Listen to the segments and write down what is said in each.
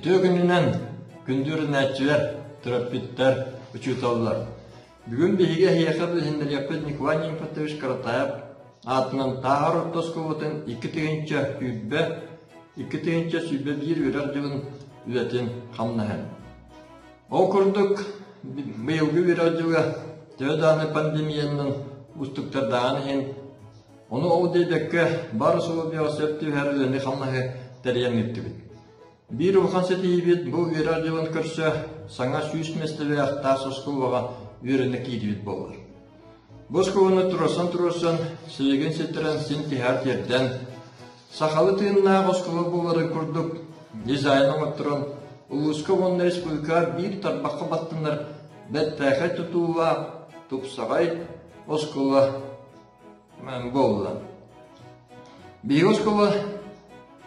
Үтүө күнүнэн, күндү үөрэнээччилэр, төрөппүттэр, учууталлар! Бүгүн биһиги эһиэхэ билиһиннэриэхпит Николай Нимфатович Каратаев аатынан Тааһар орто оскуолатын 2020, 2021 үөрэх дьылын үлэтин хамнаһын. Ол курдук, быйылгы үөрэх дьыла төһө даҕаны пандемиянан уустуктардааҕын иһин, ону ол диэбэккэ баар усулуобуйаҕа сөп түбэһэр үлэни-хамнаһы тэрийэн ыыттыбыт. Биир улахан ситиһиибит бу үөрэх дьылын көрсө саҥа 100 миэстэлээх таас оскуолаҕа үөрэнэ киирбит буолар. Бу оскуоланы туруорсан-туруорсан, силигин ситтэрэн син тиһэҕэр тиэрдэн, сахалыы тыыннаах оскуола буоларын курдук дизайн оҥотторон, улууска уонна республикаҕа биир тарбахха баттанар бэртээхэй тутуулаах, тупсаҕай оскуола буолла. Биһиги оскуола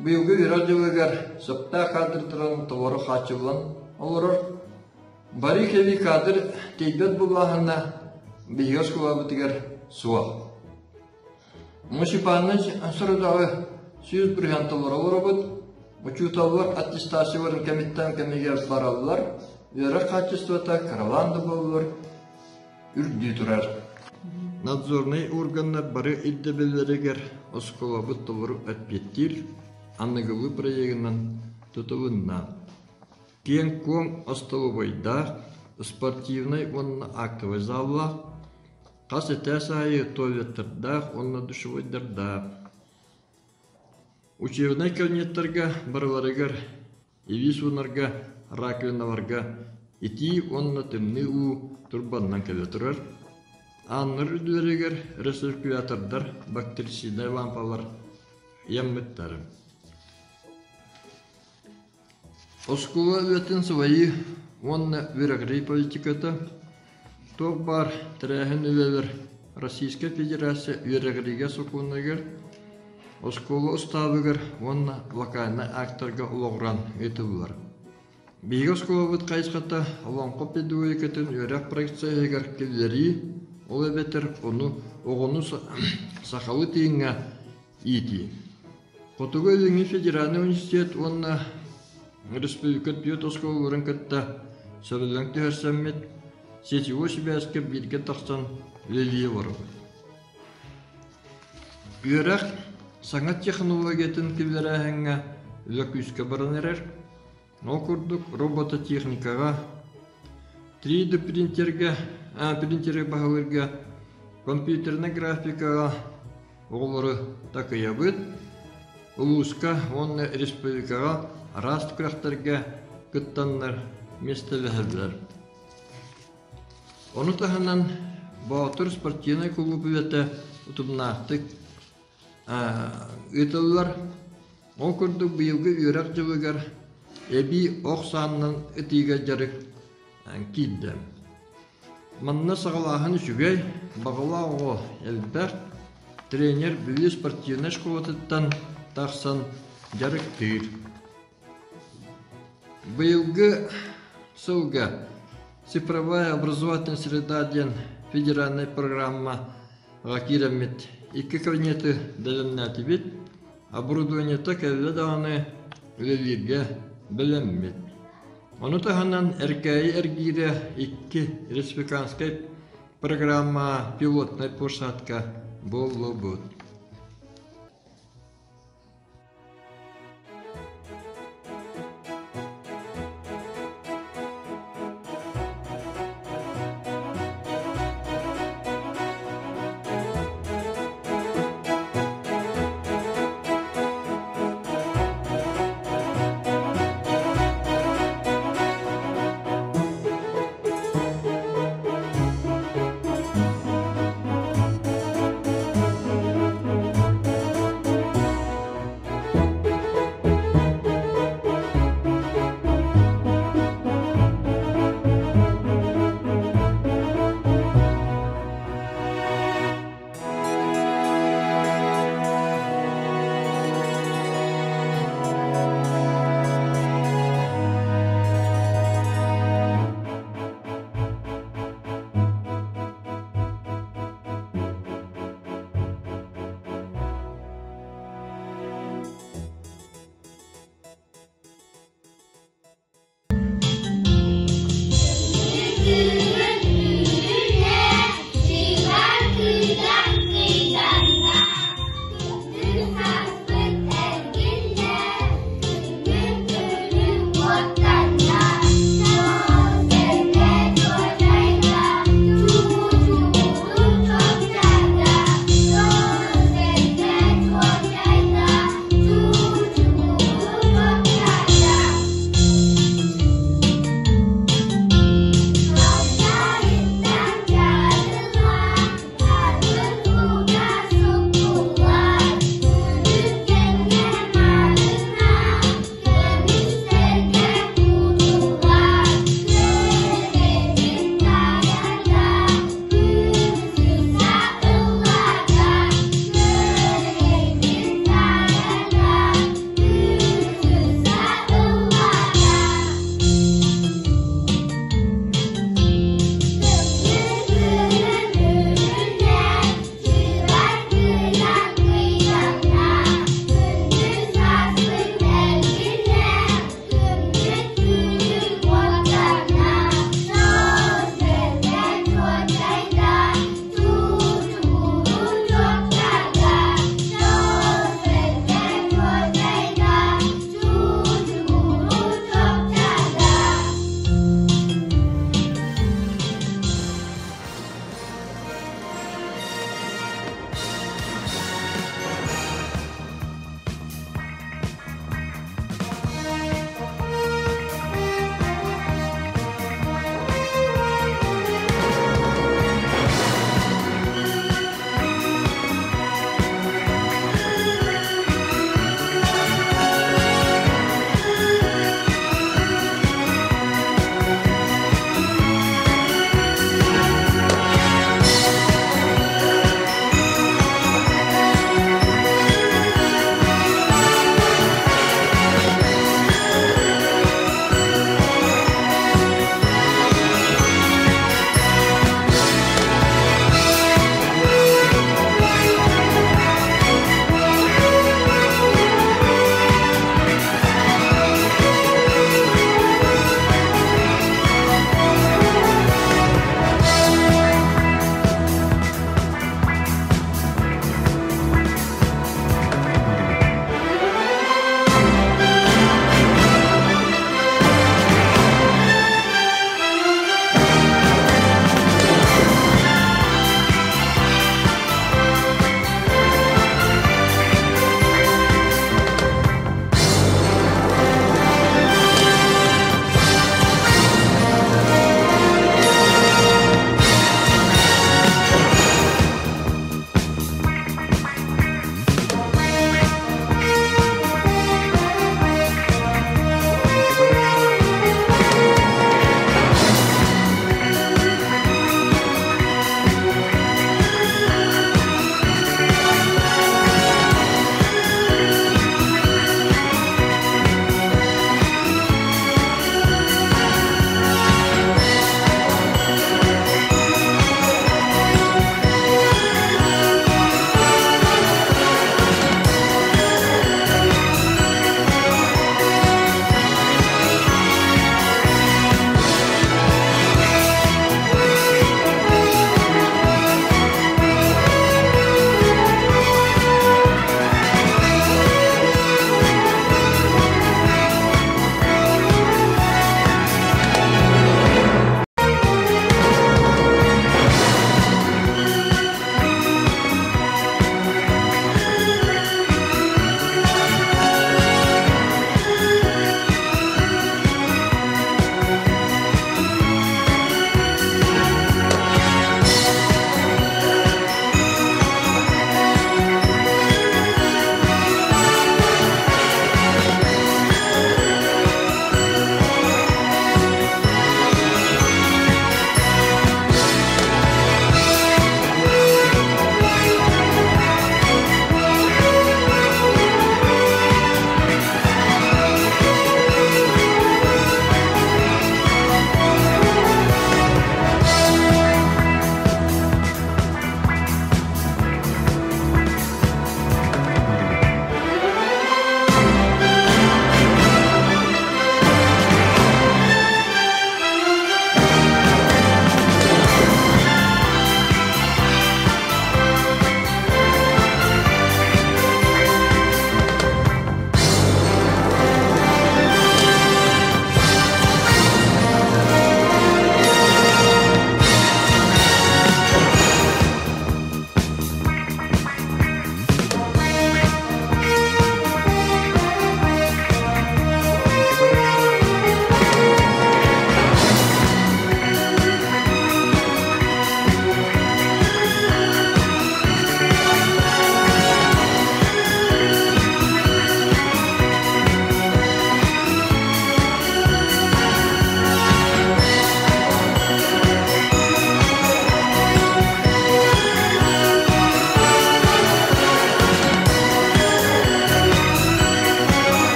быйылгы үөрэх дьылыгар сөптөөх кадрдарынан толору хааччыллан олорор. Бары кэлии кадр тиийбэт булааһына биһиги оскуолабытыгар суох. Муниципальнай сорудаҕы 100% толоро олоробут. Учууталлар аттестацияларын кэмиттэн кэмигэр бараллар, үөрэх хаачыстыбата кыралаан да буоллар үрдүү турар. Надзорнай органнар бары ирдэбиллэригэр оскуолабыт толору эппиэттиир аныгылыы проегынан тутулунна. Киэҥ-куоҥ остолобуойдаах, спортивнай уонна актовай заллаах, хас этээс аайы туалеттардаах уонна душевойдардаах. Учебнай кабинеттарга барыларыгар Илии суунарга, раковиналарга итии уонна тымныы уу турбаннан кэлэ турар. Ааннар үрдүлэригэр рециркулятордар, бактерициднай лаампалар ыйаммыттар. Оскуола үлэтин салайыы уонна үөрэҕирии политиката туох баар тэрээһин үлэлэр Российскай Федерация үөрэҕириигэ сокуонугар, оскуола устаабыгар уонна локальнай актарга олоҕуран ыытыллар. Биһиги оскуолабыт хайысхата олоҥхо педагогикатын үөрэх процеһыгар киллэрии, ол эбэтэр ону оҕону сахалыы тыыҥҥа иитии. Хотугу Илиҥҥи федеральнай университет уонна республика түөрт оскуолаларын кытта сөбүлэҥ түһэрсэммит, сетевой сибээскэ бииргэ тахсан үлэлии олоробут. Үөрэх саҥа технологиятын киллэрээһиҥҥэ үлэ күүскэ баран эрэр. Ол курдук робототехникаҕа, 3D принтергэ, принтери баһылыырга, компьютернай графикаҕа оҕолору такыйабыт. Улууска уонна республикаҕа араас күрэхтэргэ кыттаннар миэстэлэһэллэр. Ону таһынан Боотур спортивнай кулууп үлэтэ утумнаахтык ыытыллар. Ол курдук быйылгы үөрэх дьылыгар эбии ох саанынан ытыыга дьарык киирдэ. Манна саҕалааһын үчүгэй, баҕалаах оҕо элбэх, тренер Бүлүү спортивнай школатыттан тахсан дьарыктыыр. Быйылгы сылга «Цифровая образовательная среда» диэн федеральнай программаҕа киирэммит икки кабинеты бэлэмнээтибит, оборудованиета кэллэ даҕаны үлэлииргэ бэлэммит. Ону таһынан Эркээйи эргиирэ икки республиканскай программа пилотнай площадка буоллубут.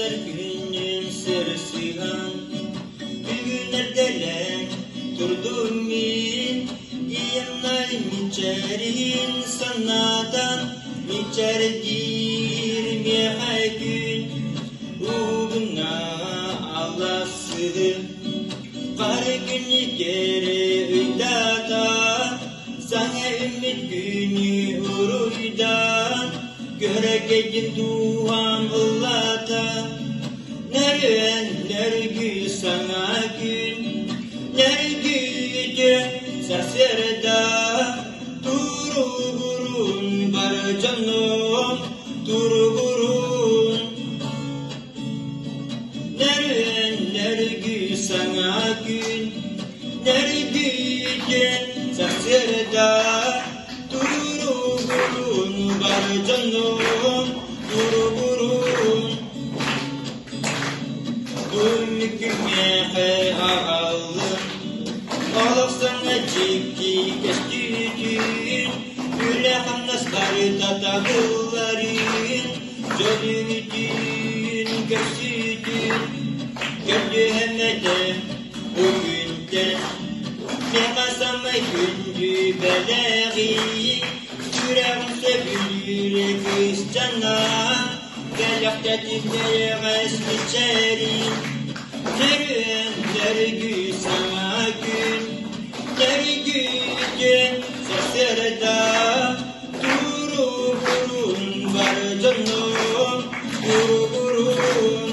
Тахсар күннүүн сырсыһан, бүгүн эрдэлээн турдум мин, ийэм мичээрин санаатан, мичээрдиир миэхэ күн, угуна аласыһы, хара күнү ыйдата, саҥа үммүт күнү уруйдаан, көрөгөйдүн дууһам ыллата, нөрүөн нөргү саҥа күн, нөргүтү сарсыарда, туругурун бары дьонум, туругурун. Нөрүөн нөргү саҥа күн, нөргүтү сарсыарда, туругурун бары дьонум, туругурун. Күнүкүмиэхэ аҕаллым, олох саҥа дьикти көстүүтүн, үлэ-хамнас барыта табылларын, дьон үмүтүн көрсүүтүн, көрдүһэм этэ бу күнтэн. Миэхэ самай күндү бэлэҕи, сүрэҕим сөбүлүүр кыысчана, кэлэхтэтин эйэҕэс мичээрин, нөрүөн нөргү саҥа күн, нөргүтүн сарсыарда, туругурун бары дьонум, туругурун.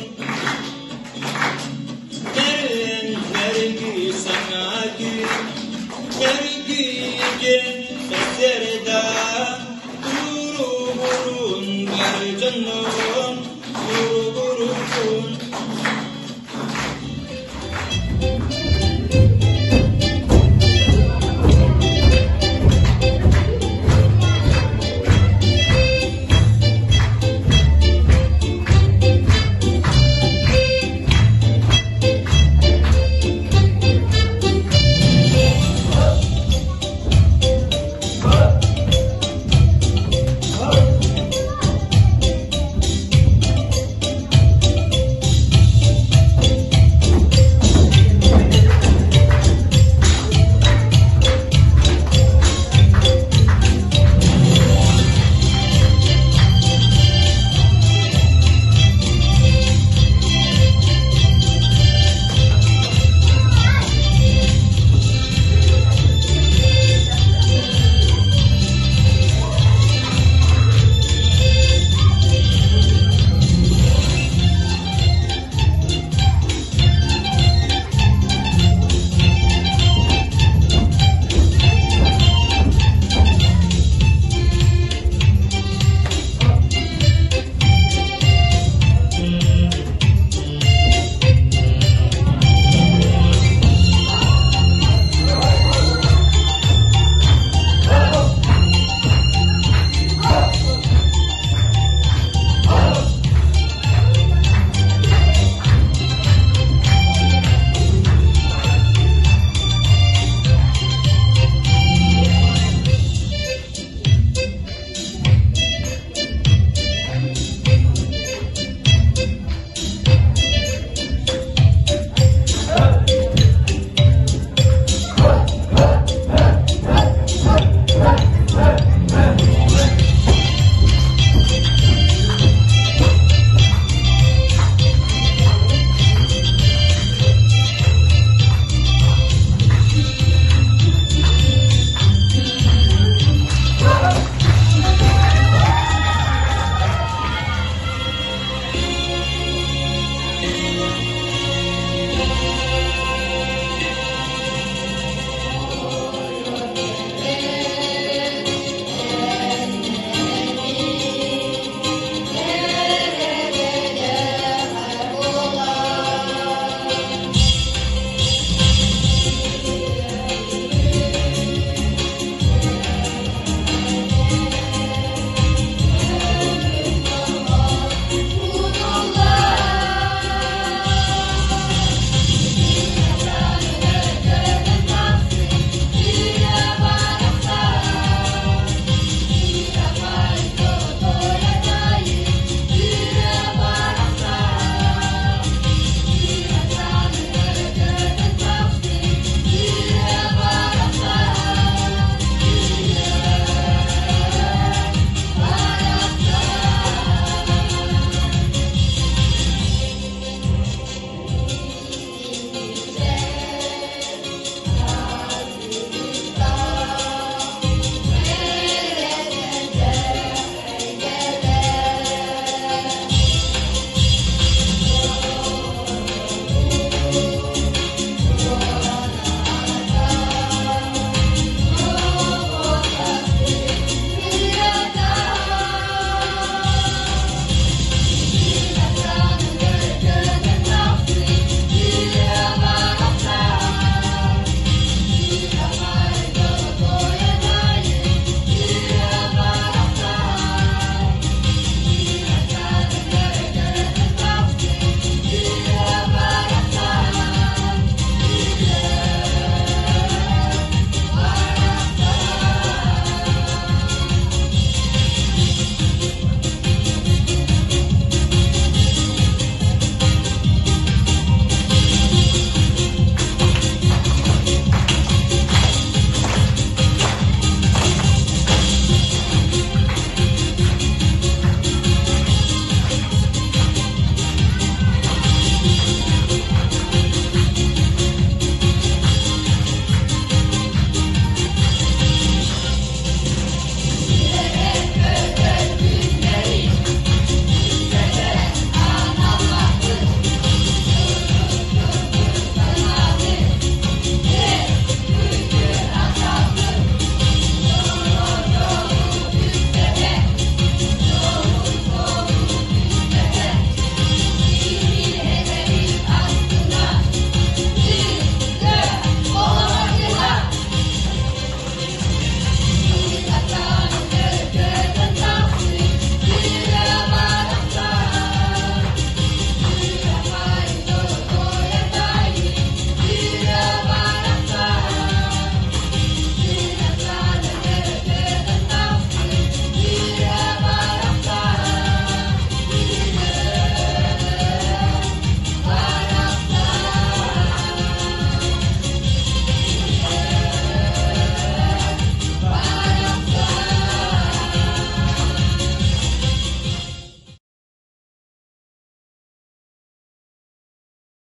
Нөрүөн нөргү саҥа күн, нөргүтүн сарсыарда, туругурун бары дьонум, туругурун.